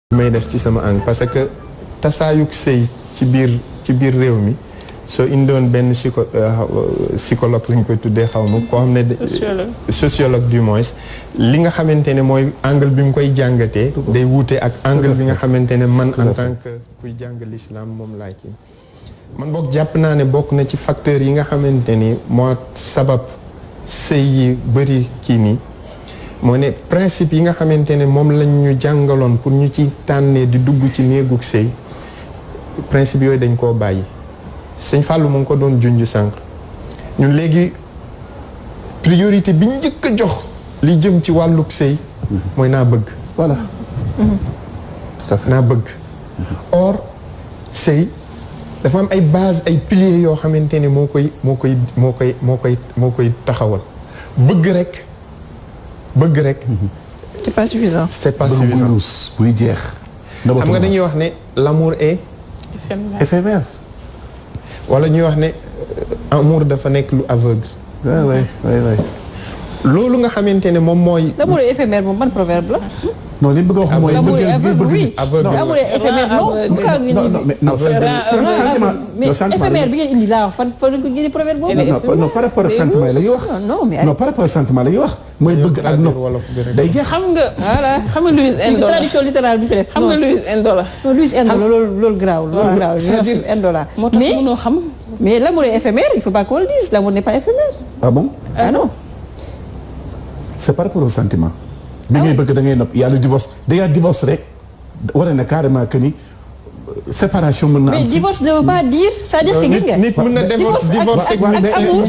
may def ci sama ang parce que tasaayuk sëy ci biir réew mi soo indoon benn psychologue lañ koy tuddee xaw ma koo xam ne sociologue du moins li nga xamante ne mooy angle bi mu koy jàngatee day wuute ak angle bi nga xamante ne man en tant que kuy jàng l'islam moom laa kii man boog jàpp naa ne bokk na ci facteurs yi nga xamante ni moo sabab sëy yi bëri kii nii moo ne principe yi nga xamante ne moom lañ ñu jàngaloon pour ñu ci tànnee di dugg ci néegug sëy principe yooyu dañ koo bàyyi sëñ Fallou mu ngi ko doon junj sànq ñun léegi priorité bi njëkk a jox li jëm ci wàllug sëy mooy naa bëgg voilà tout à fait naa bëgg or sëy dafa am ay base ay piliers yoo xamante ne moo koy taxawal bëgg rek c'est pas suffisant. c'est pas suffisant buy jeex. xam nga dañuy wax ne l'amour est éphémère. wala ñuy wax ne amour dafa nekk lu aveugle. waay. loolu nga xamante ne moom mooy. l'amour est éphémère moom ban proverbe la. non li mu bëgg a wax mooy. l'amour est aveugle oui. aveugle l'amour est éphémère non. mais éphémère bi ngeen indi laa wax fan lañ ko jëlee proverbe boobu. non par rapport ak sentiment la ñuy wax. non par rapport ak sentiment la ñuy wax. mooy bëgg ak nopp day jeex. xam nga. voilà xam nga Louis Endo la traduction littérale bi ñu ko def. xam nga Louis Endo la. non Louis Endo la loolu grave loolu grave. c'est-à-dire Endo la. moo tax mënoo xam. mais l'amour est éphémère il faut pas qu'on le dise l'amour n'est pas éphémère. ah bon. ah non. c'est par rapport au sentiment. bi ngay bëgg da ngay nopp yàlla divorce déjà divorce rek war na carrément que ni séparation mën na am. mais divorce ne veut pas dire c'est-à-dire que gis nga. nit mën na divorce ak amour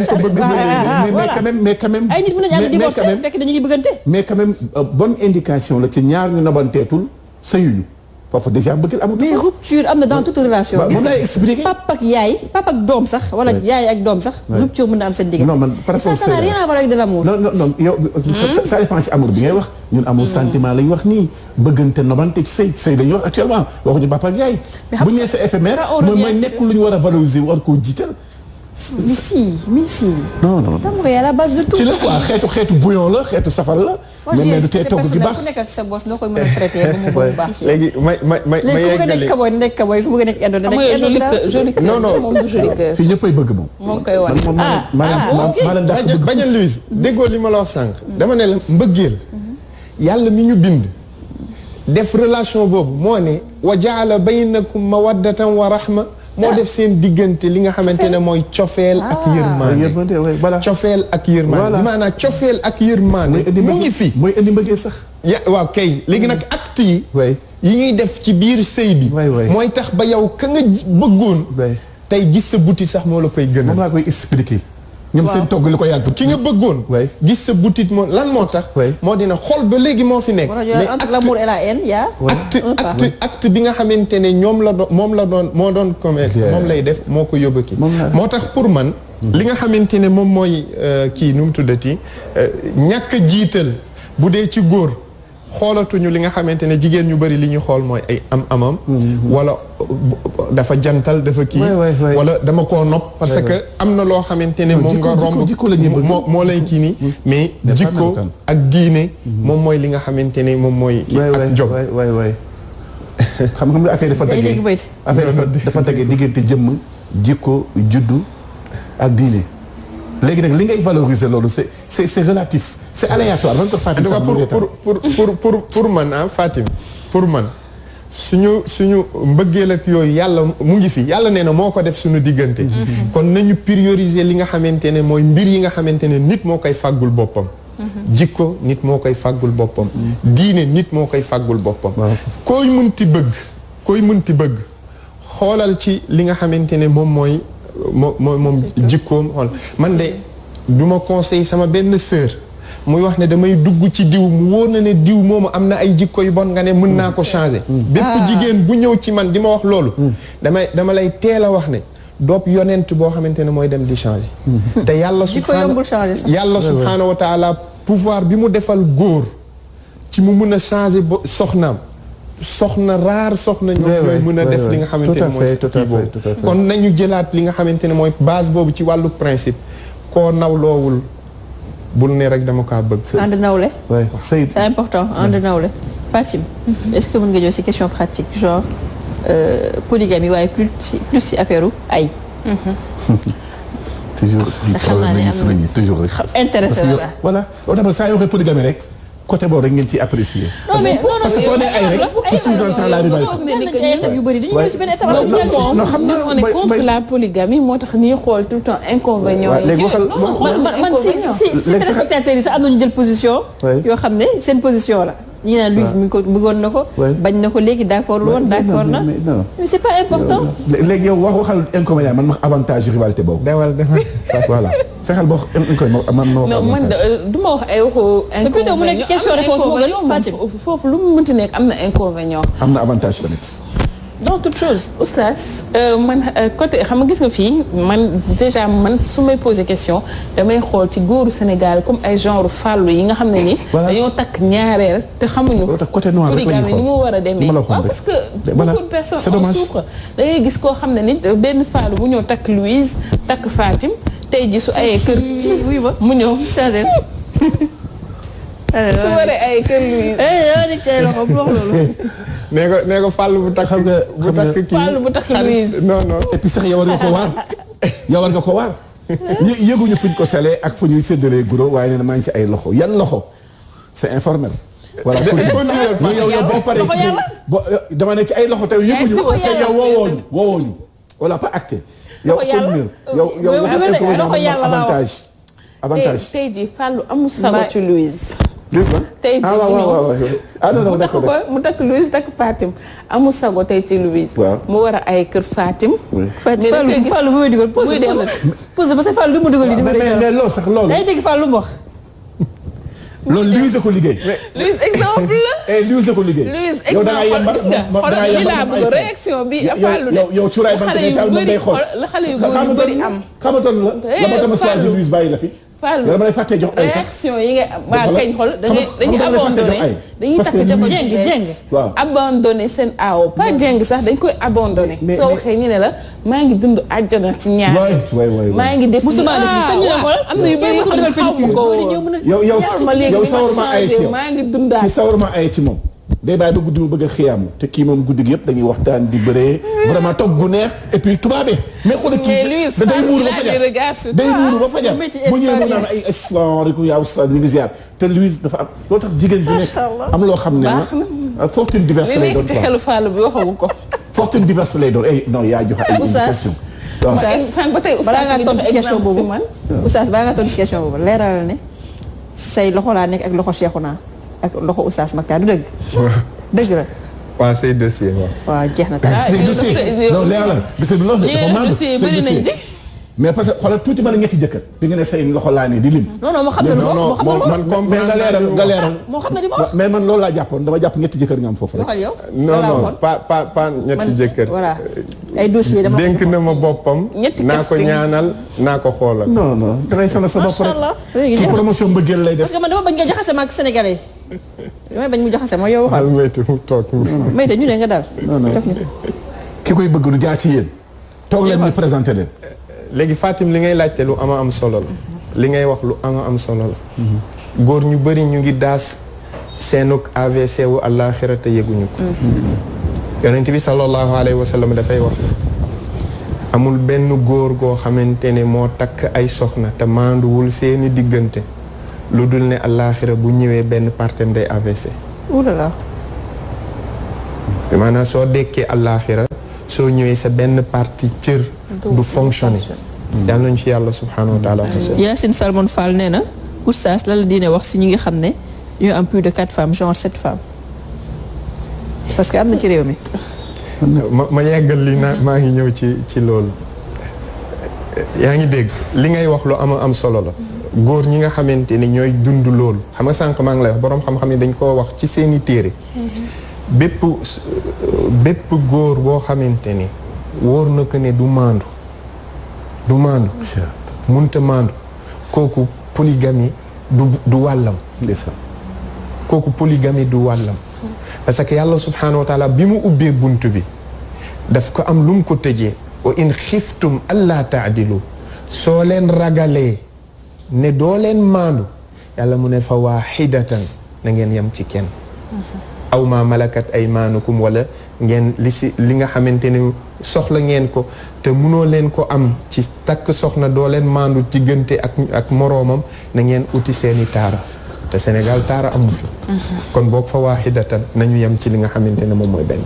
mais quand même ay nit mën nañu am divorce fekk dañuy bëggante. mais quand même bonne indication la ci ñaar ñu nobanteetul sëyuñu foofu déjà bëgg amul. mais rupture am na dans toute relation. moom laay expliquer. papa ak doom sax wala yaay ak doom sax. rupture mën na am seen diggante. non man par rapport ça n'a rien à voir avec de l'amour. non yow ça dépend ci amour bi ngay wax ñun amour sentiment la ñu wax nii bëggante nobante ci sëy dañuy wax actuellement waxuñu papa ak yaay. bu ñu nee c'est éphémère mooy nekk lu ñu war a valoriser war koo jiital. mais si. non. l'amour est à la base de tout. ci la quoi xeetu bouillon la xeetu safal la. mais du tee togg gi baax ku nekk ak sa boss noo koy mën a traité ba mu baax. léegi may léegi ku bëgg a nekk kaboy ku bëgg a nekk indo joli cœur moom du joli cœur. fii ñëppay bëgg moom. moom koy wane. maa leen dàq bëgg. bañal Louise déggoo li ma la wax sànq. dama ne la mbëggeel yàlla mi ñu bind def relation boobu moo ne wa jaala baynakum mawaddatan wa rahma moo def seen diggante li nga xamante ne mooy cofeel ak yërmande cofeel ak yërmande bi maanaam cofeel ak yërmande mu ngi fi mooy indi mbëggee sax waaw kay léegi nag acte yi ñuy def ci biir sëy bi mooy tax ba yow ka nga bëggoon tey gis sa butit sax moo la koy gënal moom laa koy expliquer ñoom seen togg li ko yàgg ki nga bëggoon gis sa butit moo lan moo tax moo dina xol ba léegi moo fi nekk mais entre l'amour et la haine y a acte bi nga xamante ne moo doon commerce moom lay def moo ko yóbbu ki moo tax pour man li nga xamante ne moom mooy kii nu mu tuddati ñàkk jiital bu dee ci góor xoolatuñu li nga xamante ne jigéen ñu bari li ñu xool mooy ay amam wala dafa jantal dafa kii wala dama koo nopp parce que am na loo xamante ne moom nga romb moo lay kii nii mais jikko ak diine moom mooy li nga xamante ne moom mooy kii ak jom xam nga affaire dafa tegee diggante jëmm jikko juddu ak diine léegi nag li ngay valoriser loolu c'est relatif c'est aléatoire man ko Fatim en tout cas pour man Fatim pour man suñu mbëggeel ak yooyu yàlla mu ngi fi yàlla nee na moo ko def suñu diggante kon nañu prioriser li nga xamante ne mooy mbir yi nga xamante ne nit moo koy fàggul boppam jikko nit moo koy fàggul boppam diine nit moo koy fàggul boppam koy mënti bëgg xoolal ci li nga xamante ne moom moom jikkoom xool man de du ma conseil sama benn sœur muy wax ne damay dugg ci diw mu wóor na ne diw moomu am na ay jikko yu bon nga ne mën naa ko changer bépp jigéen bu ñëw ci man di ma wax loolu dama lay teel a wax ne doop yonent boo xamante ne mooy dem di changer te yàlla subhaanahu wa taala pouvoir bi mu defal góor ci mu mën a changer ba soxna ñoom yooyu mën a def li nga xamante ne mooy kii boobu kon nañu jëlaat li nga xamante ne mooy base boobu ci wàllu principe koo nawloowul bul ne rek dama kaa bëgg. ànd nawle. c'est important ànd nawle. Fatim, est-ce que mën nga ñëw ci question pratique genre polygamie waaye plus ci affaire ay. toujours toujours rek. intéressé na la voilà loolu tamit saa yoo waxee polygamie rek côté boobu rek ngeen ciy apprécier. non mais parce que foo nee ay rek tu sous-entends la rivalité. ay étapes yu bëri dañuy ñëw ci benn étape. non xam naa on est contre la polygamie moo tax ñuy xool tout le temps inconvénient yi. léegi waxal man si téléspectateurs yi sax am nañu jël position. yoo xam ne seen position la. ñi naan Louise mi ko bëggoon na ko. bañ na ko léegi d'accord woon d'accord na. mais c'est pas important. léegi yow waxal inconvénient man wax avantage rivalité boobu. demal voilà fexeel boo xam man ma wax avantage. du ma wax ay waxu inconvénient. plutôt mu nekk question réponse moo gën Fatim. foofu lu mu mënti nekk am na inconvénient. am na avantage tamit. dans toute chose oustaz man côté xam nga gis nga fii man déjà man su may poser question damay xool ci góoru Sénégal comme ay genre fàllu yi nga xam ne ni dañoo takk ñaareel te xamuñu côté noir rek la ñuy xool ni mu war a demee waaw parce que beaucoup de personnes en souffrent da ngay gis koo xam ne ni benn fàllu mu ñëw takk Louise takk Fatim tey ji su ayee kër mu ñëw changer su waree ay kër Louise nee ko fàll bu takk kii fàll bu takk Louise non et puis sax yow war nga ko waar yow war nga ko waar yëguñu fuñ ko selee ak fu ñuy séddalee guro waaye nee na maa ngi ci ay loxo yan loxo c'est informel voilà yow boo paree dama ne ci ay loxo tey yëguñu parce que yow woowooñu voilà pas acté yow avantage tey jii fàllu amul sago ci Louise tey jii mu takk Louise takk Fatim amul sago tey ci Louise. mu war a ay kër Fatim. Fallou bu may dugal pose parce que Fallou lu mu dugal mais loolu sax loolu. day dégg Fallou lu mu wax. loolu Louise ko liggéey. Louise exemple la. Louise ko liggéey. Louise exemple la gis nga xoolal réaction bi Fallou de. yow cuuraay bant bi taal moom day xool. la xale yu bëri am. xamatoon la ma tama choisir Louise bàyyi la fi. Fallou dama lay fàttee jox ay sax réaction yi nga waa kañ xool dañuy abandonné dañuy takk jabar jeng abandonné seen aaw pas jeng sax dañ koy abandonné soo waxee ñu ne la maa ngi dund àjjana ci ñaar maa ngi def am na yu bëri xam ne xaw ma ko yow sawarma ay ci yow maa ngi dundaat ci sawarma ay ci moom day bàyyi ba guddi mu bëgg a xiyaamu te kii moom guddi gi yëpp dañuy waxtaan di bëree vraiment toog gu neex et puis tubaabee mais xoolal kii da day muuru ba fajar bu ñëwee mu naan ay asalaamaaleykum yaa oustaz ñu ngi ziar te Louise dafa am loo tax jigéen bu nekk am loo xam ne fortune diverse lay doon ci xelu Fallou bi waxagu ko fortune diverse lay doon non yaa joxe ay indication sànq ba tey balaa ngaa tontu ci question boobu oustaz balaa ngaa tontu ci question boobu leeral ne say loxo laa nekk ak loxo Cheikhouna ak loxo Oustaz Maktar du dëgg. dëgg la. waaw say dossier waaw. waaw jeex na tamit. say dossier non leer la dossier bi loolu dafa màgg say dossier mais parce que xoolal tuuti mën a ñetti jëkkër bi nga ne say loxo laa ne di lim. non moo xam ne moo xam ne man comme nga leeral moo xam ne di ma wax. mais man loolu laa jàppoon dama jàpp ñetti jëkkër nga am foofu rek. waxal yow. non pas ñetti jëkkër. voilà ay dossiers dama dénk na ma boppam. naa ko ñaanal naa ko xoolal. non dangay sonal sa bopp rek. macha allah ki promotion mbëggeel lay def. parce que man dama bañ nga jaxase ma ak sénégalais yi damay bañ mu jaxase ma yow waxal. mayte mu toog. mayte ñu ne nga daal. non ki koy bëgg du jaar ci yéen. toog leen ñu présenté leen. léegi Fatim li ngay laajte lu ama am solo la li ngay wax lu ama am solo la góor ñu bëri ñu ngi daas seenuk AVC wu àllaaxira te yëguñu ko yonent bi sallallahu alayhi wa sallam dafay wax amul benn góor goo xamante ne moo takk ay soxna te maanduwul seeni diggante lu dul ne àllaaxira bu ñëwee benn partem day AVC oulala maanaam soo dekkee àllaaxira soo ñëwee sa benn partie cër du fonctionner yal nañu ci yàlla subhanahu wa taala Yacine Salmon Fall nee na oustaz la diine wax si ñi nga xam ne ñoo am plus de 4 femmes genre 7 femmes parce que am na ci réew mi ma yeggal li maa ngi ñëw ci loolu yaa ngi dégg li ngay wax lu am solo la góor ñi nga xamante ni ñooy dund loolu xam nga sànq maa ngi lay wax boroom xam-xam yi dañ koo wax ci seeni téere bépp góor boo xamante ni wóor na ko ne du maandu munta maandu kooku polygamie du wàllam kooku polygamie du wàllam parce que yàlla subhanahu wa taala bi mu ubbee bunt bi daf ko am lu mu ko tëjee wa in xiftum allaa taadilu soo leen ragalee ne doo leen maandu yàlla mu ne fa waahidatan na ngeen yem ci kenn aw ma malakat aymaanukum wala ngeen li nga xamante ne soxla ngeen ko te mënoo leen ko am ci takk soxna doo leen maandu diggante ak moroomam na ngeen uti seeni taara te Sénégal taara amu fi kon boog fa waahidatan nañu yem ci li nga xamante ne moom mooy benn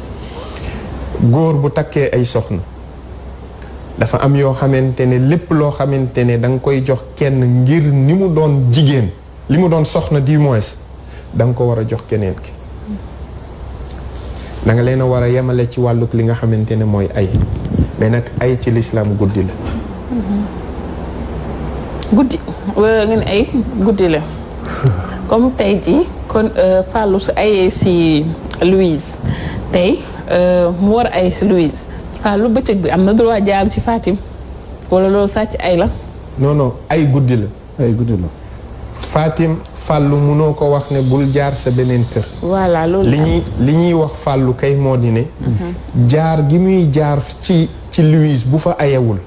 góor bu takkee ay soxna dafa am yoo xamante ne lépp loo xamante ne da nga koy jox kenn ngir ni mu doon jigéen li mu doon soxna du moins da nga ko war a jox keneen ki da nga leen a war a yemale ci wàlluk li nga xamante ne mooy ay mais nag ay ci lislaam guddi la guddi nga ne ay guddi la comme tey jii kon Fallou su ayee si Louise tey mu war a ay si Louise Fallou bëccëg bi am na droit jaar ci Fatim wala loolu sàcc ay la non ay guddi la ay guddi la Fatim Fallou munoo ko wax ne bul jaar sa beneen kër voilà loolu li ñuy wax Fallou kay moo di ne jaar gi muy jaar ci Louise bu fa ayewul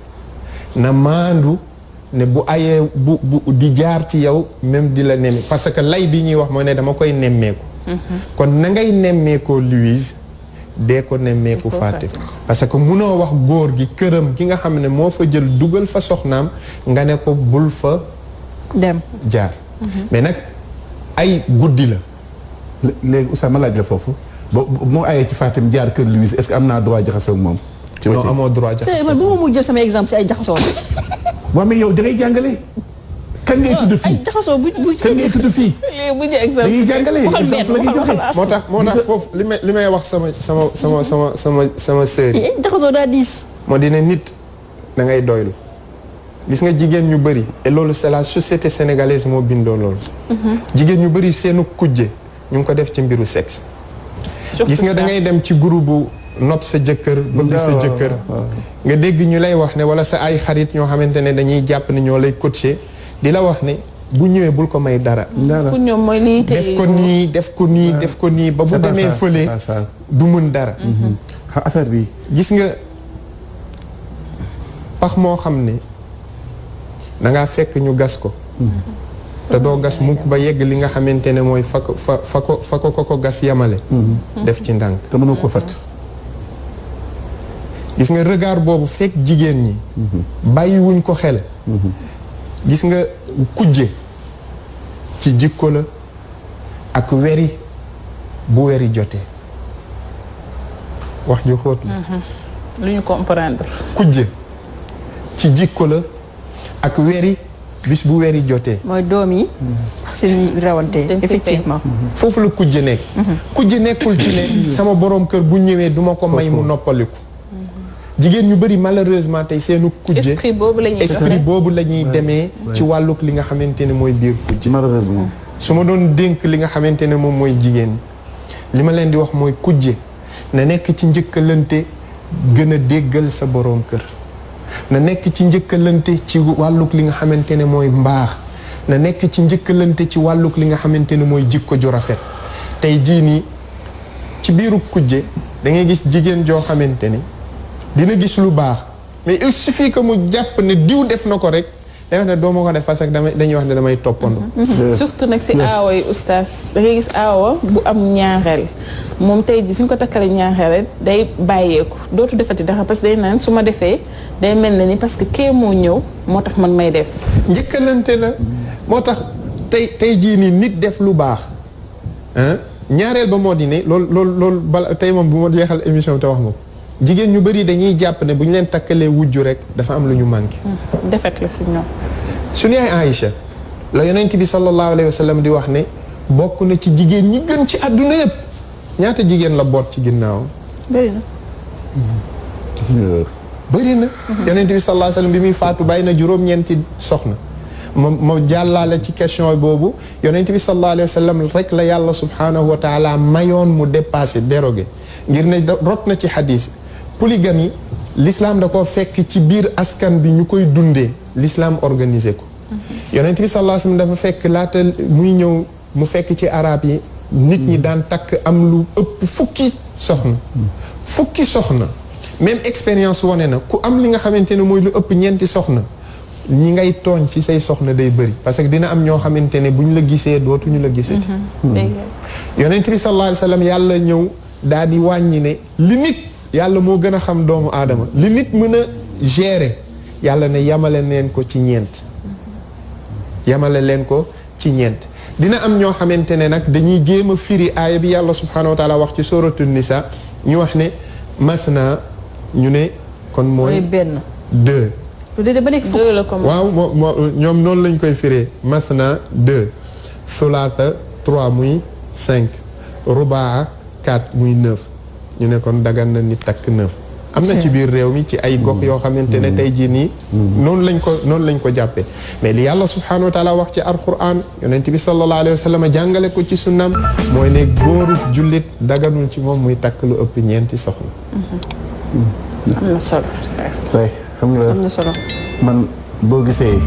na maandu ne bu ayee bu di jaar ci yow même di la nemme parce que lay bi ñuy wax mooy ne dama koy nemmeeku kon na ngay nemmeekoo Louise dee ko nemmeeku Fatim parce que munoo wax góor gi këram gi nga xam ne moo fa jël dugal fa soxnaam nga ne ko bul fa dem jaar mais nag ay guddi la léegi Oustaz ma laaj la foofu moo ayee ci Fatim jaar kër Louise est-ce que am naa droit jaxasoo ak moom non amoo droit jaxasoo man bu ma mu jël sama exemple si ay jaxasoo waaw mais yow da ngay jàngale kan ngay tudd fii ay jaxasoo bu kan ngay tudd fii bu ñu exemple dañuy jàngale exemple la ñuy joxe moo tax foofu li may wax sama sœur yi jaxasoo daa diis moo dina nit da ngay doylu gis nga jigéen ñu bëri et loolu c'est la société sénégalaise moo bindoo loolu jigéen ñu bëri seenu kujje ñu ngi ko def ci mbiru sexe gis nga da ngay dem ci groupe bu nopp sa jëkkër bëgg sa jëkkër nga dégg ñu lay wax ne wala sa ay xarit ñoo xamante ne dañuy jàpp ne ñoo lay coacher di la wax ne bu ñëwee bul ko may dara pour ñoom mooy lii def ko nii ba bu demee fële du mën dara affaire bi gis nga pax moo xam ne dangaa fekk ñu gas ko te doo gas mukk ba yegg li nga xamante ne mooy fa ko gas yamale def ci ndànk te mënoo ko fat gis nga regard boobu fekk jigéen ñi bàyyiwuñ ko xel gis nga kujje ci jikko la ak weri bu weri jotee wax ju xóot la lu ñu comprendre kujje ci jikko la ak weri bis bu weri jotee mooy doom yi suñuy rawante effectivement foofu la kujje nekk kujje nekkul ci ne sama borom kër bu ñëwee duma ko may mu noppaliku jigéen ñu bëri malheureusement tey seenu kujje esprit boobu la ñuy demee ci wàlluk li nga xamante ne mooy biir kujje malheureusement su ma doon dénk li nga xamante ne moom mooy jigéen li ma leen di wax mooy kujje na nekk ci njëkkalante gën a déggal sa borom kër na nekk ci njëkkalante ci wàlluk li nga xamante ne mooy mbaax na nekk ci njëkkalante ci wàlluk li nga xamante ne mooy jikko ju rafet tey jii nii ci biiru kujje da ngay gis jigéen joo xamante ni dina gis lu baax mais il suffit que mu jàpp ne diw def na ko rek day wax ne doo ma ko def parce que dañuy wax ne damay toppandoo. surtout nag si aawa yi oustaz da ngay gis aawa bu am ñaareel moom tey ji suñ ko takkalee ñaareel day bàyyeeku dootu defati dara parce que day naan su ma defee day mel na ni parce que kee moo ñëw moo tax man may def. njëkkalante la moo tax tey jii nii nit def lu baax ñaareel ba moo di ne loolu bala tey moom bu ma jeexal émission te wax ma ko. jigéen ñu bëri dañuy jàpp ne bu ñu leen takkalee wujju rek dafa am lu ñu manqué. defet la si ñoom. suñu yaay Aïcha la yonent bi sallallahu alayhi wa sallam di wax ne bokk na ci jigéen ñi gën ci àdduna yëpp ñaata jigéen la boot ci ginnaaw. bëri na. bëri na. yonent bi sallallahu alayhi wa sallam bi muy faatu bàyyi na juróom-ñeenti soxna. ma jàllale ci question boobu yonent bi sallallahu alayhi wa sallam rek la yàlla subhanahu wa taala mayoon mu dépassé dérogé ngir ne rot na ci xadis. polygamie l'islam da koo fekk ci biir askan bi ñu koy dundee l'islam organisé ko yonent bi sallallahu alayhi wasallam dafa fekk laata muy ñëw mu fekk ci arab yi nit ñi daan takk am lu ëpp fukki soxna même expérience wane na ku am li nga xamante ne mooy lu ëpp ñeenti soxna ñi ngay tooñ ci say soxna day bëri parce que dina am ñoo xamante ne buñ la gisee dootuñu la gisee. yonent bi sallallahu alayhi wa sallam yàlla ñëw daal di wàññi ne li nit yàlla moo gën a xam doomu aadama li nit mën a gérer yàlla ne yamale leen ko ci ñeent. yamale leen ko ci ñeent dina am ñoo xamante ne nag dañuy jéem a firi aaya bi yàlla subhanahu wa taala wax ci suratu nisa ñu wax ne masna ñu ne kon mooy benn deux waaw ñoom noonu lañ koy firee masna deux sulaasa trois muy cinq rubaa quatre muy neuf ñu ne kon dagan na nit takk neuf am na ci biir réew mi ci ay gox yoo xamante ne tey jii nii noonu lañ ko jàppee mais li yàlla subhanahu wa taala wax ci alquran yonent bi sallallahu alayhi wa sallam jàngale ko ci sunnam mooy ne góoru jullit daganul ci moom muy takk lu ëpp ñeenti soxna. am na solo. xam nga man boo gisee